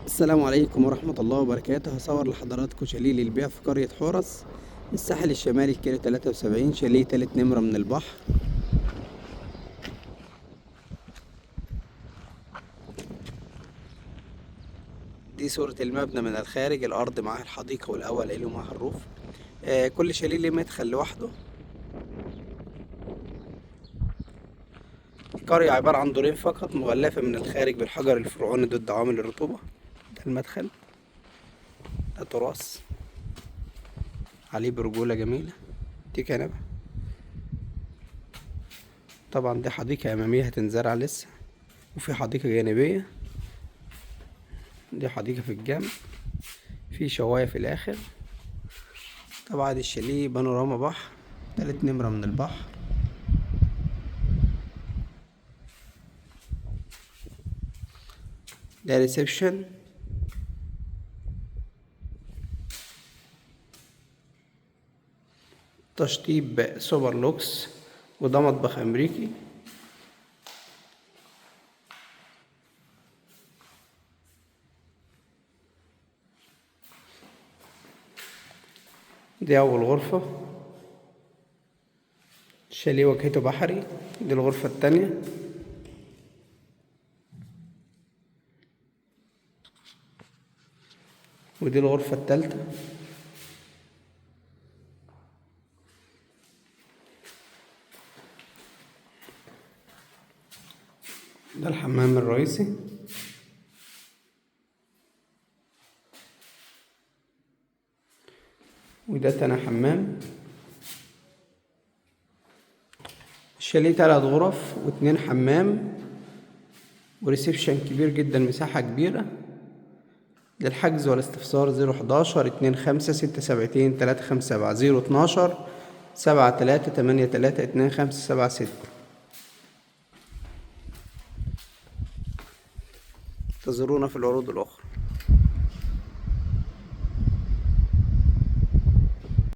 السلام عليكم ورحمة الله وبركاته. هصور لحضراتكم شاليه للبيع في قرية حورس، الساحل الشمالي، الكيلو 73، شاليه تالت نمرة من البحر. دي صورة المبنى من الخارج، الأرض معاها الحديقة والأول له معاها الروف. كل شاليه ليه مدخل لوحده. القرية عبارة عن دورين فقط، مغلفة من الخارج بالحجر الفرعوني ضد عوامل الرطوبة. ده المدخل، ده تراث عليه برجولة جميلة، دي كنبة. طبعا دي حديقة أمامية هتنزرع لسه، وفي حديقة جانبية، دي حديقة في الجنب، في شواية في الآخر. طبعا الشاليه بانوراما بحر، تالت نمرة من البحر. ده reception، تشطيب super lux، وده مطبخ أمريكي. دي أول غرفة، شاليه واجهته بحري. دي الغرفة التانية، ودي الغرفة التالتة. ده الحمام الرئيسي. وده تاني حمام. الشاليه 3 غرف و2 حمام وريسبشن كبير جدا، مساحة كبيرة. للحجز والاستفسار زيرو حداشر اتنين خمسة ستة سبعتين تلاتة خمسة سبعة، زيرو اتناشر سبعة تلاتة تمانية تلاتة اتنين خمسة سبعة ستة. انتظرونا في العروض الأخرى.